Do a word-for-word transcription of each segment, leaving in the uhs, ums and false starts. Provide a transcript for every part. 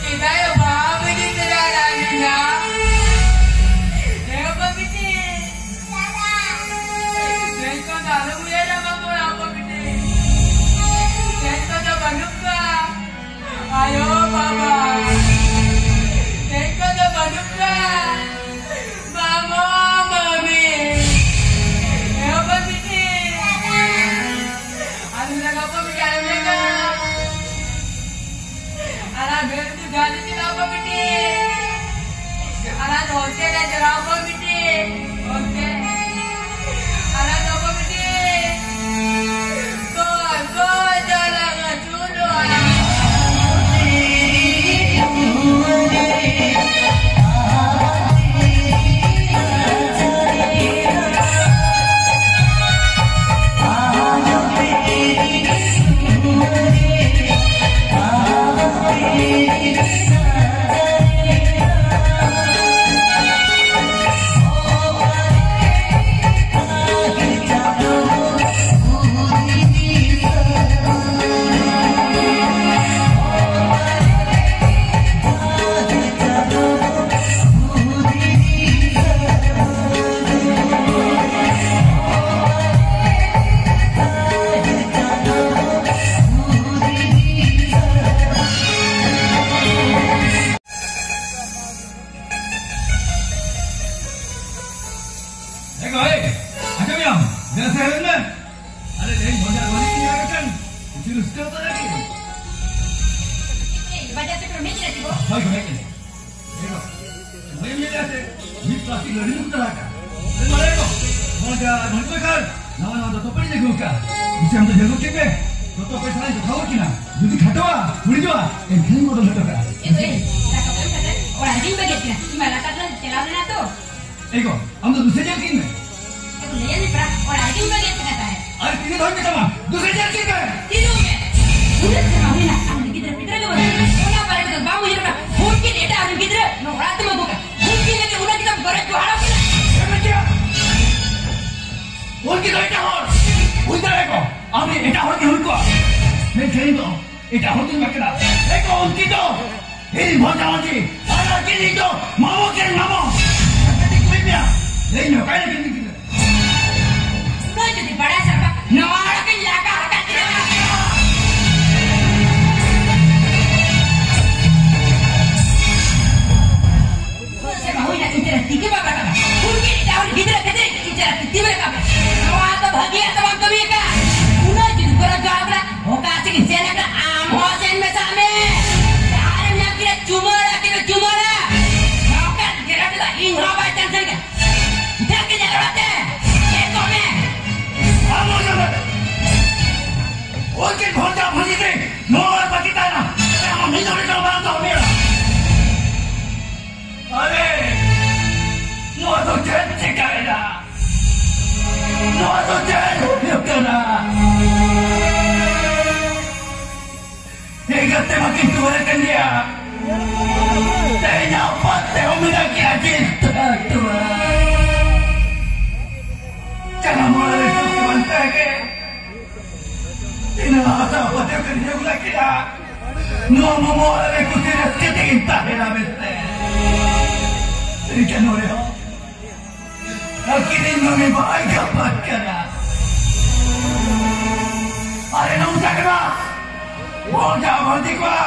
ᱪᱮᱫᱟᱜ ᱵᱟᱢ ᱤᱫᱤ ᱛᱚᱨᱟ ᱞᱤᱧᱟ? ᱦᱮᱸ ᱵᱟᱹᱵᱤᱴᱤ᱾ ᱛᱮᱦᱮᱧ ᱠᱷᱚᱱ ᱫᱚ ᱟᱞᱚᱢ ᱩᱭᱦᱟᱹᱨᱟ ᱵᱟᱹᱵᱩ, ᱟᱵᱚ ᱵᱤᱴᱤ᱾ ᱛᱮᱦᱮᱧ ᱠᱷᱚᱱ ᱫᱚ ᱵᱟᱹᱱᱩᱜ ᱠᱚᱣᱟ᱾ ᱟᱭᱳ ᱵᱟᱵᱟ᱾ ᱛᱮᱦᱮᱧ ᱠᱷᱚᱱ ᱫᱚ ᱵᱟᱹᱱᱩᱜ ᱠᱚᱣᱟ᱾ ᱵᱟᱵᱟ, ᱢᱟᱢᱤ᱾ ᱦᱮᱸ ᱵᱟᱹᱵᱤᱴᱤ᱾ ᱟᱞᱚᱢ ᱞᱟᱜᱟ ᱵᱟᱹᱵᱤᱴᱤ, ᱟᱞᱚᱢ ᱞᱟᱜᱟ᱾ ᱟᱞᱟᱝ ᱵᱮᱨ ᱛᱮ ᱡᱟᱞᱤ ᱪᱟᱞᱟᱣ ᱠᱚᱜ ᱢᱤᱫᱴᱤᱡ᱾ ᱟᱞᱟᱝ ᱫᱚ ᱚᱱᱛᱮ ᱞᱮ ᱪᱟᱞᱟᱣ ᱠᱚᱜ ᱢᱤᱫᱴᱤᱡ᱾ ᱚᱱᱛᱮ᱾ ᱟᱞᱟᱝ ᱫᱚ ᱠᱚᱜ ᱢᱤᱫᱴᱤᱡ᱾ ᱜᱚᱭ, ᱜᱚᱭ ᱫᱚ ᱟᱞᱟᱝ ᱟᱹᱪᱩᱨᱚᱜᱼᱟ᱾ ᱮ ᱜᱚ, ᱮ, ᱟᱸᱡᱚᱢᱮᱜ ᱟᱢ? ᱫᱮᱞᱟ ᱥᱮ ᱦᱮᱡ ᱞᱮᱱ ᱢᱮ᱾ ᱟᱨᱮ, ᱛᱮᱦᱮᱧ ᱵᱟᱡᱟᱨ ᱵᱟᱹᱱᱤᱡ ᱧᱮᱞ ᱠᱟᱱ, ᱠᱤᱪᱷᱩ ᱨᱟᱹᱥᱠᱟᱹ ᱩᱛᱟᱹᱨ ᱟᱨᱠᱤ᱾ ᱮᱭ, ᱵᱟᱡᱟᱨ ᱥᱮᱴᱮᱨ ᱢᱮ, ᱪᱮᱫ ᱟᱹᱜᱩ? ᱦᱳᱭ, ᱦᱳᱭ, ᱦᱳᱭ᱾ ᱮ ᱜᱚ, ᱵᱟᱹᱧ ᱧᱮᱞ ᱥᱮ, ᱢᱤᱫ ᱯᱞᱟᱥᱴᱤᱠ ᱞᱟᱹᱰᱩ ᱧᱩ ᱠᱟᱫᱟ ᱟᱠᱟ᱾ ᱟᱨᱮ, ᱵᱟᱲᱟᱭ ᱜᱚ, ᱱᱚᱣᱟ ᱡᱟ, ᱱᱚᱣᱟ ᱡᱟ ᱠᱷᱟᱱ, ᱱᱟᱣᱟ, ᱱᱟᱣᱟ ᱫᱚᱛᱚ ᱯᱮᱲᱮᱧ ᱟᱹᱜᱩ ᱟᱠᱟᱫ᱾ ᱵᱮᱥᱤ ᱟᱢ ᱫᱚ ᱡᱷᱟᱹᱞ ᱜᱚᱫ ᱠᱮᱫ ᱢᱮ᱾ ᱫᱚᱛᱚ ᱯᱮᱲᱮ ᱥᱟᱞᱟᱜ ᱤᱧ ᱫᱮᱠᱷᱟᱣ ᱜᱚᱫ ᱠᱤᱱᱟ᱾ ᱡᱩᱫᱤ ᱠᱷᱟᱴᱚᱜᱼᱟ, ᱦᱩᱲᱤᱡᱚᱜᱼᱟ, ᱮᱱᱠᱷᱟᱱ ᱤᱧ ᱵᱚᱫᱚᱞ ᱦᱚᱴᱚ ᱠᱟᱜᱼᱟ᱾ ᱮ ᱜᱚ, ᱮ, ᱫᱟᱠᱟ ᱠᱚ ᱮᱢ ᱠᱟᱛᱮ ᱚᱲᱟᱜ ᱨᱮᱜᱤᱧ ᱵᱟᱹᱜᱤᱭᱟᱫ ᱠᱤᱱᱟ᱾ ᱤᱧ ᱢᱟ ᱞᱟᱛᱟᱨ ᱨᱮ ᱪᱟᱞᱟᱣ ᱞᱮᱱᱟ ᱛᱚ᱾ ᱮ ᱜᱚ, ᱟᱢ ᱫᱚ ᱫᱩᱥᱮ ᱧᱮᱞ ᱠᱤᱧ ᱢᱮ᱾ ᱮ ᱜᱚ, ᱞᱟᱹᱭᱟᱫ ᱢᱮ ᱯᱮᱲᱟ, ᱚᱲᱟᱜ ᱨᱮᱜᱤᱧ ᱵᱟᱹᱜᱤᱭᱟᱫ ᱠᱤᱱᱟ ᱛᱟᱦᱮᱸᱫ᱾ ᱟᱨ ᱛᱤᱱᱟᱹᱜ ᱫᱷᱟᱣ ᱤᱧ ᱢᱮᱛᱟᱢᱟ, ᱫᱩᱥᱮ ᱧᱮᱞ ᱠᱤᱧ ᱢᱮ᱾ ᱛᱤᱱᱟᱹᱜ ᱢᱮ? ᱩᱱᱟᱹᱜ ᱥᱮᱨᱢᱟ ᱦᱩᱭᱱᱟ, ᱟᱢ ᱨᱮᱱ ᱜᱤᱫᱽᱨᱟᱹ ᱯᱤᱫᱽᱨᱟᱹ ᱜᱮ ᱵᱟᱹᱱᱩᱜ᱾ ᱚᱱᱟ ᱵᱟᱨᱮ ᱛᱮᱫᱚ ᱵᱟᱢ ᱩᱭᱦᱟᱹᱨ ᱠᱟᱜᱼᱟ᱾ ᱦᱩᱱᱠᱤᱱ ᱮᱴᱟᱜ ᱨᱮᱱ ᱜᱤᱫᱽᱨᱟᱹ ᱱᱚᱣᱟ ᱚᱲᱟᱜ ᱛᱮᱢ ᱟᱹᱜᱩ ᱠᱟᱜ᱾ ᱦᱩᱱᱠᱤᱱ ᱞᱟᱹᱜᱤᱫ ᱩᱱᱟᱹᱜ ᱠᱤᱱ ᱜᱚᱨᱚᱡ ᱡᱚᱦᱟᱨ ᱟᱠᱤᱱᱟ᱾ ᱮ ᱵᱤᱴᱤᱭᱟ, ᱩᱱᱠᱤᱱ ᱫᱚ ᱮᱴᱟᱜ ᱦᱚᱲ᱾ ᱵᱩᱡᱽ ᱫᱟᱲᱮᱭᱟᱜ ᱠᱚ, ᱟᱢ ᱨᱮᱱ ᱮᱴᱟᱜ ᱦᱚᱲ ᱠᱤᱱ ᱦᱩᱭ ᱠᱚᱜᱼᱟ᱾ ᱢᱮᱱᱠᱷᱟᱱ ᱤᱧ ᱫᱚ ᱮᱴᱟᱜ ᱦᱚᱲ ᱫᱚᱧ ᱵᱟᱠᱷᱮᱲᱟ᱾ ᱮ ᱠᱚ, ᱩᱱᱠᱤᱱ ᱫᱚ ᱤᱧ ᱵᱷᱚᱡᱟ ᱢᱟᱹᱡᱷᱤ, ᱟᱨ ᱟᱹᱠᱤᱱ ᱤᱧ ᱫᱚ ᱢᱟᱢᱚ ᱠᱤᱱ ᱢᱟᱢᱚ᱾ ᱠᱟᱹᱴᱤᱡ ᱠᱩᱞᱤ ᱢᱮᱭᱟ, ᱞᱟᱹᱭ ᱧᱚᱜ ᱠᱟᱭ ᱞᱟᱹᱜᱤᱫ ᱤᱧ ᱜᱤᱫᱽᱨᱟᱹ᱾ ᱩᱱᱟᱹᱜ ᱡᱩᱫᱤ ᱵᱟᱲᱟᱭ ᱥᱟᱱᱟ, ᱱᱚᱣᱟ ᱚᱲᱟᱜ ᱤᱧ ᱞᱟᱜᱟ ᱟᱠᱟᱫ ᱠᱤᱱᱟ᱾ ᱩᱱᱟᱹᱜ ᱥᱮᱨᱢᱟ ᱦᱩᱭᱱᱟ ᱤᱧ ᱪᱮᱛᱟᱱ ᱨᱮ ᱛᱤ ᱜᱮ ᱵᱟᱢ ᱨᱟᱠᱟᱵᱟ᱾ ᱩᱱᱠᱤᱱ ᱮᱴᱟᱜ ᱦᱚᱲ ᱜᱤᱫᱽᱨᱟᱹ ᱠᱷᱟᱹᱛᱤᱨ ᱤᱧ ᱪᱮᱛᱟᱱ ᱨᱮ ᱛᱤ ᱵᱟᱢ ᱨᱟᱠᱟᱵᱟ᱾ ᱱᱚᱣᱟ ᱫᱚ ᱵᱷᱟᱹᱜᱤᱭᱟᱜ ᱫᱚ ᱵᱟᱢ ᱠᱟᱹᱢᱤ ᱟᱠᱟᱫ᱾ ᱩᱱᱟᱹᱜ ᱡᱩᱫᱤ ᱠᱚ ᱨᱚᱡᱜᱟᱨ ᱠᱟᱱᱟ, ᱚᱠᱟ ᱥᱮᱫ ᱠᱤᱱ ᱥᱮᱱ ᱟᱠᱟᱱᱟ, ᱟᱢ ᱦᱚᱸ ᱥᱮᱱ ᱢᱮᱥᱟᱜ ᱢᱮ᱾ ᱡᱟᱦᱟᱸ ᱨᱮᱢ ᱧᱟᱢ ᱠᱤᱱᱟ ᱪᱩᱢᱟᱹᱲᱟ ᱠᱤᱱᱟ ᱪᱩᱢᱟᱹᱲᱟ᱾ ᱱᱚᱝᱠᱟᱱ ᱜᱤᱫᱽᱨᱟᱹ ᱫᱚ ᱤᱧ ᱦᱚᱸ ᱵᱟᱭ ᱪᱟᱱᱥ ᱟᱹᱧ ᱠᱟᱱᱟ᱾ ᱩᱴᱷᱟᱹᱣ ᱠᱤᱱ ᱡᱟᱸᱜᱟ ᱛᱮ᱾ ᱪᱮᱫ ᱠᱚ ᱢᱮ? ᱟᱢ ᱦᱚᱸ ᱡᱟᱸᱜᱟ ᱛᱮ᱾ ᱩᱱᱠᱤᱱ ᱵᱷᱚᱨᱡᱟ ᱵᱷᱚᱨᱡᱤ ᱛᱮ ᱱᱚᱣᱟ ᱵᱟᱹᱠᱤ ᱛᱟᱦᱮᱱᱟ᱾ ᱟᱢ ᱢᱤᱫ ᱦᱚᱲ ᱦᱚᱸ ᱵᱟᱝ ᱫᱚᱦᱚ ᱢᱮᱭᱟ᱾ ᱟᱨᱮ, ᱱᱚᱣᱟ ᱫᱚ ᱪᱮᱫ ᱪᱤᱠᱟᱹᱭᱮᱱᱟ? ᱱᱚᱣᱟ ᱫᱚ ᱪᱮᱫ ᱦᱩᱭᱩᱜ ᱠᱟᱱᱟ? ᱮᱸᱜᱟᱛ ᱛᱮ ᱵᱟᱹᱠᱤᱱ ᱫᱩᱣᱟᱹᱨ ᱟᱠᱟᱱ ᱜᱮᱭᱟ᱾ ᱛᱮᱦᱮᱧ ᱟᱯᱟᱛ ᱛᱮᱦᱚᱸ ᱢᱮᱱᱟᱜ ᱜᱮᱭᱟ ᱡᱤᱞ ᱛᱚᱣᱟ᱾ ᱡᱟᱱᱟᱢ ᱚᱲᱟᱜ ᱨᱮ ᱥᱩᱠ ᱵᱟᱝ ᱛᱟᱦᱮᱸ ᱜᱮ᱾ ᱛᱤᱱᱟᱹᱜ ᱟᱥᱟ ᱯᱟᱹᱛᱭᱟᱹᱣ ᱠᱟᱛᱮ ᱟᱹᱜᱩ ᱞᱮᱫ ᱠᱤᱱᱟ᱾ ᱱᱚᱣᱟ ᱢᱟᱢᱟ ᱚᱲᱟᱜ ᱨᱮ ᱠᱩᱥᱤ ᱨᱟᱹᱥᱠᱟᱹ ᱛᱮᱜᱤᱧ ᱛᱟᱦᱮᱱᱟ ᱢᱮᱱᱛᱮ᱾ ᱮᱱᱠᱷᱟᱱ ᱱᱚᱰᱮ ᱦᱚᱸ ᱟᱹᱠᱤᱱ ᱨᱮᱱ ᱢᱟᱹᱱᱢᱤ ᱵᱟᱭ ᱜᱟᱯᱟᱜ ᱠᱟᱱᱟ᱾ ᱟᱨᱮ ᱱᱚᱝᱠᱟ ᱠᱟᱱᱟ, ᱵᱚᱞ ᱡᱟ ᱵᱟᱹᱲᱛᱤ ᱠᱚᱣᱟ᱾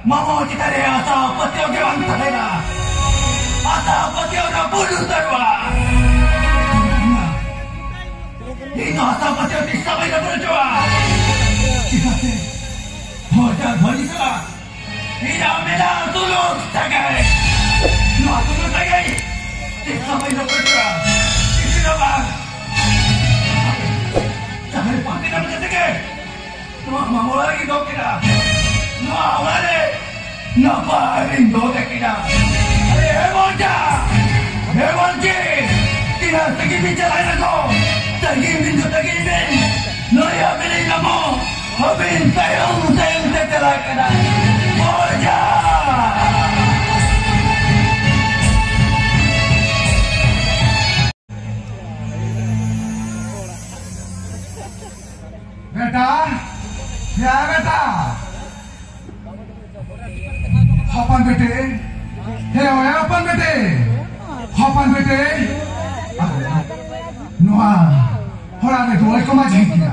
ᱢᱟᱢᱚ ᱪᱮᱛᱟᱱ ᱨᱮ ᱟᱥᱟ ᱯᱟᱹᱛᱭᱟᱹᱣ ᱜᱮ ᱵᱟᱝ ᱛᱟᱦᱮᱱᱟ᱾ ᱟᱥᱟ ᱯᱟᱹᱛᱭᱟᱹᱣ ᱨᱟᱹᱯᱩᱫ ᱩᱛᱟᱹᱨᱚᱜᱼᱟ᱾ ᱤᱧ ᱫᱚ ᱟᱥᱟ ᱯᱟᱹᱛᱭᱟᱹᱣ ᱛᱤᱥ ᱦᱚᱸ ᱵᱟᱹᱧ ᱨᱟᱹᱯᱩᱫ ᱦᱚᱪᱚᱣᱟᱜᱼᱟ᱾ ᱪᱮᱫᱟᱜ ᱥᱮ ᱦᱚᱲ ᱡᱟ ᱵᱷᱟᱹᱜᱤ ᱥᱟᱞᱟᱜ ᱤᱧᱟᱜ ᱢᱮᱱᱟᱜ ᱛᱩᱞᱩᱠ ᱥᱟᱹᱜᱟᱹᱭ᱾ ᱱᱚᱣᱟ ᱛᱩᱞᱩᱠ ᱥᱟᱹᱜᱟᱹᱭ ᱛᱤᱥ ᱦᱚᱸ ᱵᱟᱹᱧ ᱨᱟᱹᱯᱩᱫ ᱦᱚᱪᱚᱣᱟᱜᱼᱟ᱾ ᱛᱤᱥ ᱦᱚᱸ ᱵᱟᱝ᱾ ᱡᱟᱦᱟᱸᱭ ᱯᱟᱯᱤ ᱱᱟᱢ ᱠᱟᱛᱮ ᱜᱮ ᱱᱚᱣᱟ ᱢᱟᱢᱚ ᱚᱲᱟᱜ ᱨᱮᱧ ᱫᱚᱦᱚ ᱠᱮᱫᱟ᱾ ᱱᱚᱣᱟ ᱚᱲᱟᱜ ᱨᱮ ᱱᱟᱯᱟᱭ ᱨᱤᱧ ᱫᱚᱦᱚ ᱠᱮᱫᱟ᱾ ᱟᱨᱮ ᱦᱮ ᱵᱚᱱᱡᱟ, ᱦᱮ ᱵᱚᱱᱡᱤ, ᱛᱤᱱᱟᱹᱜ ᱥᱟᱺᱜᱤᱧ ᱵᱤᱱ ᱪᱟᱞᱟᱣ ᱮᱱᱟ ᱜᱚ? ᱛᱟᱺᱜᱤ ᱵᱤᱱ ᱫᱚ ᱛᱟᱺᱜᱤ ᱵᱤᱱ᱾ ᱱᱩᱭ ᱟᱹᱵᱤᱱᱤᱡ ᱢᱟᱢᱚ ᱟᱹᱵᱤᱱ ᱛᱟᱭᱚᱢ ᱛᱟᱭᱚᱢ ᱛᱮ ᱪᱟᱞᱟᱜ ᱠᱟᱱᱟ᱾ ᱵᱚᱱᱡᱟ᱾ ᱵᱮᱴᱟ, ᱦᱮᱸ ᱵᱮᱴᱟ, ᱦᱚᱯᱚᱱ ᱵᱮᱴᱮ, ᱦᱮᱸ ᱚᱭ ᱦᱚᱯᱚᱱ ᱵᱮᱴᱮ, ᱦᱚᱯᱚᱱ ᱵᱮᱴᱮ, ᱱᱚᱣᱟ ᱦᱚᱲᱟᱜ ᱨᱮ ᱫᱩᱣᱟᱹᱨ ᱠᱚ ᱢᱟ ᱡᱷᱤᱡ ᱜᱮᱭᱟ᱾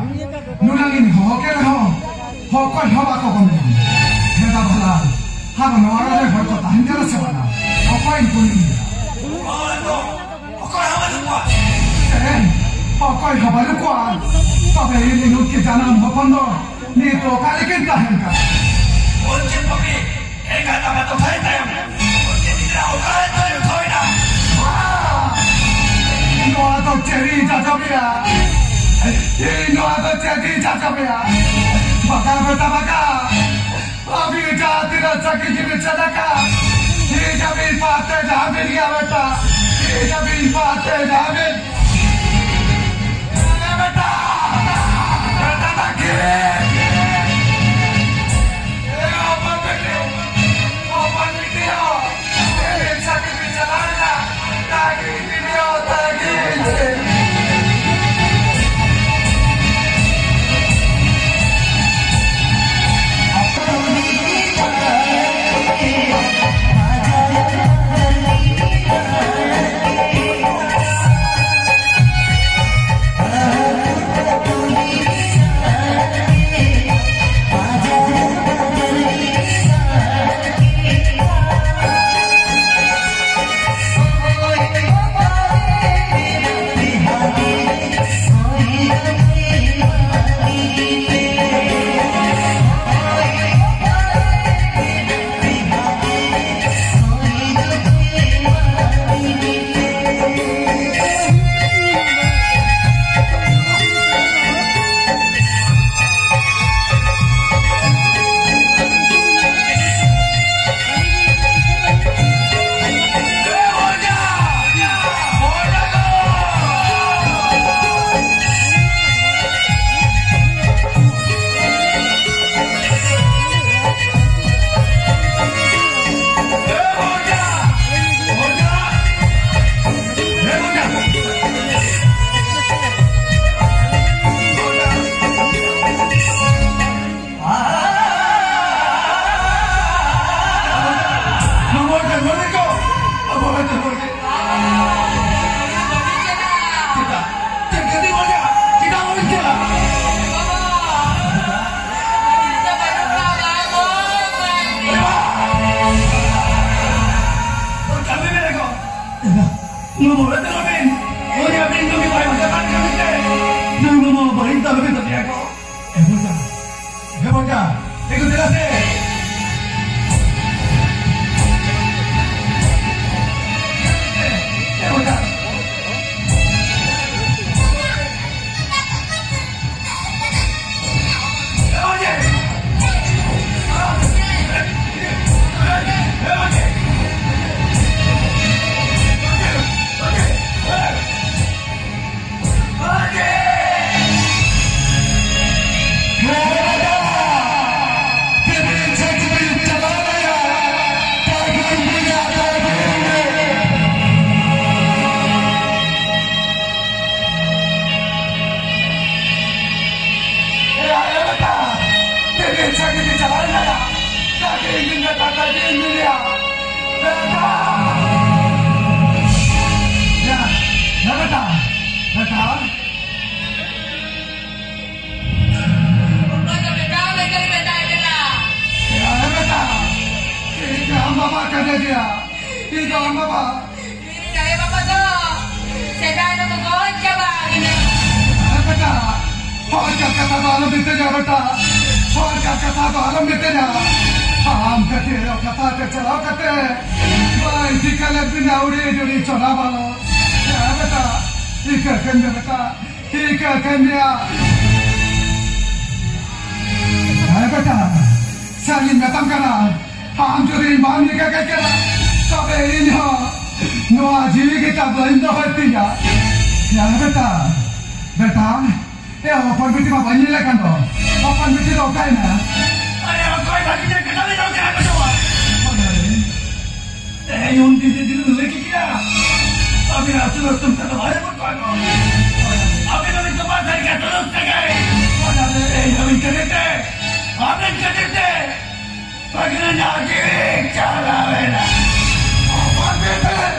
ᱱᱩᱱᱟᱹᱝ ᱤᱧ ᱦᱚᱦᱚ ᱠᱮᱫ ᱨᱮᱦᱚᱸ ᱚᱠᱚᱭ ᱦᱚᱸ ᱵᱟᱠᱚ ᱜᱚᱝ ᱞᱮᱫᱟ᱾ ᱦᱮᱸ ᱫᱟ ᱵᱷᱟᱞᱟ, ᱟᱨ ᱱᱚᱣᱟ ᱚᱲᱟᱜ ᱨᱮ ᱦᱚᱲ ᱠᱚ ᱛᱟᱦᱮᱱ ᱠᱟᱱᱟ ᱥᱮ ᱵᱟᱝᱟ? ᱚᱠᱚᱭ ᱠᱩᱞᱤ ᱢᱮᱭᱟ? ᱚᱠᱚᱭ ᱦᱚᱸ ᱵᱟᱹᱱᱩᱜ ᱠᱚᱣᱟ᱾ ᱦᱮᱸ, ᱚᱠᱚᱭ ᱦᱚᱸ ᱵᱟᱹᱱᱩᱜ ᱠᱚᱣᱟ᱾ ᱛᱚᱵᱮ ᱤᱧ ᱱᱩᱠᱤ ᱡᱟᱱᱟᱢ ᱦᱚᱯᱚᱱ ᱫᱚ ᱱᱤᱛ ᱚᱠᱟ ᱨᱮᱠᱤᱱ ᱛᱟᱦᱮᱱ ᱠᱟᱱᱟ? ᱩᱱᱠᱤᱱ ᱯᱚᱠᱤ ᱮᱸᱜᱟᱛ ᱟᱯᱟᱛ ᱫᱚ ᱛᱟᱦᱮᱸ ᱛᱟᱭᱚᱢ ᱩᱱᱠᱤᱱ ᱜᱤᱫᱽᱨᱟᱹ ᱚᱠᱟ ᱨᱮ ᱛᱟᱦᱮᱸ ᱦᱩᱭᱱᱟ? ᱱᱚᱣᱟ ᱫᱚ ᱪᱮᱫ ᱤᱧ ᱪᱟᱪᱟᱯᱮᱭᱟ? ᱤᱧ ᱱᱚᱣᱟ ᱫᱚ ᱪᱮᱫ ᱤᱧ ᱪᱟᱪᱟᱯᱮᱭᱟ? ᱵᱟᱠᱟ ᱵᱮᱴᱟ ᱵᱟᱠᱟ᱾ ᱟᱹᱵᱤᱱ ᱡᱟᱦᱟᱸ ᱛᱤᱱᱟᱹᱜ ᱥᱟᱺᱜᱤᱧ ᱜᱮᱵᱤᱱ ᱥᱮᱱ ᱟᱠᱟᱱ, ᱤᱧ ᱟᱹᱵᱤᱱ ᱯᱟᱛᱮ ᱡᱟᱦᱟᱸ ᱵᱤᱱ ᱜᱮᱭᱟ ᱵᱮᱴᱟ, ᱤᱧ ᱟᱹᱵᱤᱱ ᱯᱟᱛᱮ ᱡᱟᱦᱟᱸ ᱵᱤᱱ ᱜᱮᱭᱟ ᱵᱮᱴᱟ, ᱵᱮᱴᱟ ᱛᱟᱹᱠᱤᱱ, ᱮ ᱦᱚᱯᱚᱱ ᱵᱤᱴᱤ, ᱦᱚᱯᱚᱱ ᱵᱤᱴᱤ ᱦᱚᱸ, ᱤᱧ ᱥᱟᱺᱜᱤᱧ ᱵᱤᱱ ᱪᱟᱞᱟᱣ ᱮᱱᱟ, ᱛᱟᱹᱠᱤᱱ ᱵᱤᱴᱤ ᱦᱚᱸ, ᱛᱟᱹᱠᱤᱱ᱾ ᱱᱚᱣᱟ ᱵᱟᱹᱲᱤᱡ ᱫᱚ ᱟᱹᱵᱤᱱ, ᱦᱳᱭ, ᱟᱹᱵᱤᱱ ᱫᱚ ᱢᱤᱫ ᱵᱟᱭ ᱵᱟᱡᱟᱣ ᱠᱟᱱ ᱠᱟᱹᱢᱤ ᱛᱮ᱾ ᱱᱚᱣᱟ, ᱱᱚᱣᱟ ᱵᱟᱹᱲᱤᱡ ᱫᱚ ᱟᱹᱵᱤᱱ ᱫᱚ ᱞᱟᱹᱭᱟ ᱠᱚ᱾ ᱮ ᱵᱚᱭᱦᱟ, ᱮ ᱵᱚᱭᱦᱟ, ᱮ ᱜᱚ ᱫᱮᱞᱟ ᱥᱮ᱾ ᱮ ᱵᱚᱭᱦᱟ᱾ ᱮ ᱵᱮᱴᱟ, ᱛᱮᱜᱮ ᱪᱟᱹᱠᱨᱤ ᱪᱟᱞᱟᱣ ᱮᱱᱟ᱾ ᱪᱟᱹᱠᱨᱤ ᱤᱧ ᱢᱮᱛᱟ ᱠᱟᱫᱮ ᱤᱧ ᱞᱟᱹᱭᱟ᱾ ᱵᱮᱴᱟ! ᱭᱟ, ᱭᱟ ᱵᱮᱴᱟ, ᱵᱮᱴᱟ᱾ ᱚᱠᱚᱭ ᱫᱚ ᱵᱮᱴᱟ, ᱵᱮᱴᱟ, ᱵᱮᱴᱟ, ᱵᱮᱴᱟ? ᱭᱟ ᱵᱮᱴᱟ, ᱤᱧ ᱫᱚ ᱟᱢ ᱵᱟᱵᱟ ᱠᱟᱱ ᱜᱮᱭᱟ᱾ ᱤᱧ ᱫᱚ ᱟᱢ ᱵᱟᱵᱟ᱾ ᱤᱧ ᱟᱭᱳ ᱵᱟᱵᱟ ᱫᱚ ᱥᱮᱫᱟᱭ ᱨᱮᱠᱚ ᱜᱚᱡ ᱪᱟᱵᱟ ᱟᱠᱟᱱᱟ᱾ ᱦᱮᱸ ᱵᱮᱴᱟ, ᱦᱚᱲ ᱠᱚ ᱠᱟᱛᱷᱟ ᱫᱚ ᱟᱞᱚᱢ ᱢᱮᱛᱟᱹᱧᱟ ᱵᱮᱴᱟ, ᱦᱚᱲ ᱠᱚ ᱠᱟᱛᱷᱟ ᱫᱚ ᱟᱞᱚᱢ ᱢᱮᱛᱟᱹᱧᱟ᱾ ᱟᱢ ᱠᱟᱹᱴᱤᱡ ᱟᱭᱳ ᱠᱟᱛᱷᱟ ᱛᱮ ᱪᱟᱞᱟᱣ ᱠᱟᱛᱮ ᱵᱟᱭ ᱴᱷᱤᱠᱟ ᱞᱮᱫ ᱵᱤᱱᱟ ᱩᱲᱤ ᱡᱩᱲᱤ ᱪᱚᱞᱟ ᱵᱟᱞᱚ᱾ ᱦᱮᱸ ᱵᱮᱴᱟ, ᱤᱠᱟᱹ ᱠᱟᱹᱧ ᱢᱮ ᱵᱮᱴᱟ, ᱤᱠᱟᱹ ᱠᱟᱹᱧ ᱢᱮᱭᱟ᱾ ᱦᱮᱸ ᱵᱮᱴᱟ, ᱥᱟᱹᱨᱤᱧ ᱢᱮᱛᱟᱢ ᱠᱟᱱᱟ, ᱟᱢ ᱡᱩᱫᱤ ᱵᱟᱢ ᱤᱠᱟᱹ ᱠᱟᱹᱧ ᱠᱟᱱᱟ, ᱛᱚᱵᱮ ᱤᱧ ᱦᱚᱸ ᱱᱚᱣᱟ ᱡᱤᱣᱤ ᱜᱮ ᱛᱟ ᱵᱟᱹᱧ ᱫᱚᱦᱚᱭ ᱛᱤᱧᱟ᱾ ᱭᱟ ᱵᱮᱴᱟ, ᱵᱮᱴᱟ, ᱮ ᱦᱚᱯᱚᱱ ᱵᱤᱴᱤ ᱢᱟ ᱵᱟᱹᱧ ᱧᱮᱞᱮ ᱠᱟᱱ ᱫᱚ, ᱦᱚᱯᱚᱱ ᱵᱤᱴᱤ ᱫᱚ ᱚᱠᱟᱭᱮᱱᱟ? ᱟᱨᱮ ᱚᱠᱚᱭ ᱵᱷᱟᱹᱜᱤ ᱛᱮ ᱠᱟᱴᱟ ᱞᱮ ᱡᱚᱢ ᱠᱮᱫᱟ ᱠᱚ ᱡᱚᱢᱟ᱾ ᱛᱮᱦᱮᱧ ᱩᱱ ᱫᱤᱱ ᱨᱮ ᱡᱩᱫᱤ ᱞᱟᱹᱭ ᱠᱮᱭᱟ, ᱟᱹᱵᱤᱱ ᱟᱹᱛᱩ ᱨᱮ ᱛᱩᱢ ᱛᱮᱫᱚ ᱵᱟᱭ ᱵᱚᱱ ᱠᱚᱭ ᱠᱚ᱾ ᱟᱹᱵᱤᱱ ᱫᱚ ᱱᱤᱛᱚᱜ ᱵᱟᱝ ᱥᱟᱹᱨᱤ ᱠᱟᱛᱷᱟ ᱞᱟᱹᱭ ᱛᱮᱜᱮ᱾ ᱛᱮᱦᱮᱧ ᱟᱹᱵᱤᱱ ᱠᱷᱟᱹᱛᱤᱨ ᱛᱮ, ᱟᱹᱵᱤᱱ ᱠᱷᱟᱹᱛᱤᱨ ᱛᱮ, ᱵᱟᱹᱜᱤᱱᱟ ᱡᱟᱦᱟᱸ ᱡᱤᱣᱤ ᱪᱟᱞᱟᱣ ᱮᱱᱟ᱾ ᱚᱠᱚᱭ ᱵᱤᱱ ᱢᱮᱱ?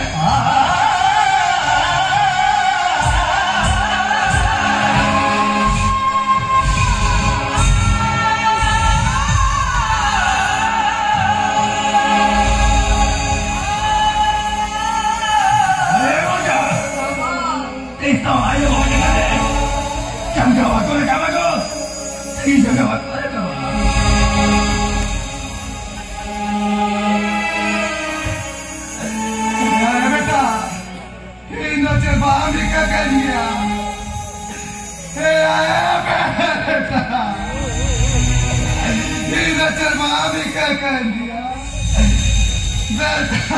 ᱤᱧ ᱫᱚ ᱵᱟᱹᱧ ᱯᱟᱨᱮ ᱛᱟᱢᱟ᱾ ᱮ ᱵᱮᱴᱟ, ᱤᱧ ᱫᱚ ᱪᱮᱫ ᱵᱟᱢ ᱤᱠᱟᱹ ᱠᱟᱹᱧ ᱜᱮᱭᱟ? ᱮ ᱵᱮᱴᱟ, ᱤᱧ ᱫᱚ ᱪᱮᱫ ᱵᱟᱢ ᱤᱠᱟᱹ ᱠᱟᱹᱧ ᱜᱮᱭᱟ? ᱵᱮᱴᱟ᱾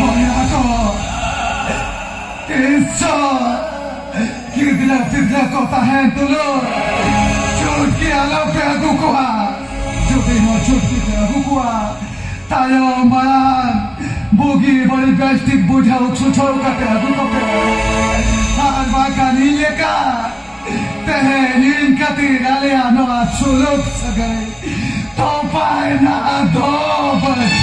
ᱵᱚᱭᱦᱟ ᱠᱚ, ᱤᱥᱥᱚᱨ, ᱜᱤᱫᱽᱨᱟᱹ ᱯᱤᱫᱽᱨᱟᱹ ᱠᱚ ᱛᱟᱦᱮᱱ ᱛᱩᱞᱩᱡ ᱪᱷᱩᱴᱠᱤ ᱟᱞᱚ ᱯᱮ ᱟᱹᱜᱩ ᱠᱚᱣᱟ᱾ ᱡᱩᱫᱤ ᱦᱚᱸ ᱪᱷᱩᱴᱠᱤ ᱯᱮ ᱟᱹᱜᱩ ᱠᱚᱣᱟ, ᱛᱟᱭᱚᱢ ᱢᱟᱲᱟᱝ ᱵᱩᱜᱤ ᱵᱟᱹᱲᱤᱡ ᱵᱮᱥ ᱴᱷᱤᱠ ᱵᱩᱡᱷᱟᱹᱣ ᱥᱩᱡᱷᱟᱹᱣ ᱠᱟᱛᱮ ᱟᱹᱜᱩ ᱠᱚᱯᱮ᱾ ᱟᱨ ᱵᱟᱝᱠᱷᱟᱱ ᱤᱧ ᱞᱮᱠᱟ ᱛᱮᱦᱮᱧ ᱤᱧ ᱠᱷᱟᱹᱛᱤᱨ ᱟᱞᱮᱭᱟᱜ ᱱᱚᱣᱟ ᱥᱩᱞᱩᱠ ᱥᱟᱹᱜᱟᱹᱭ ᱛᱚᱯᱟᱭ ᱱᱟ ᱫᱚ ᱵᱟᱹᱲᱤᱡ᱾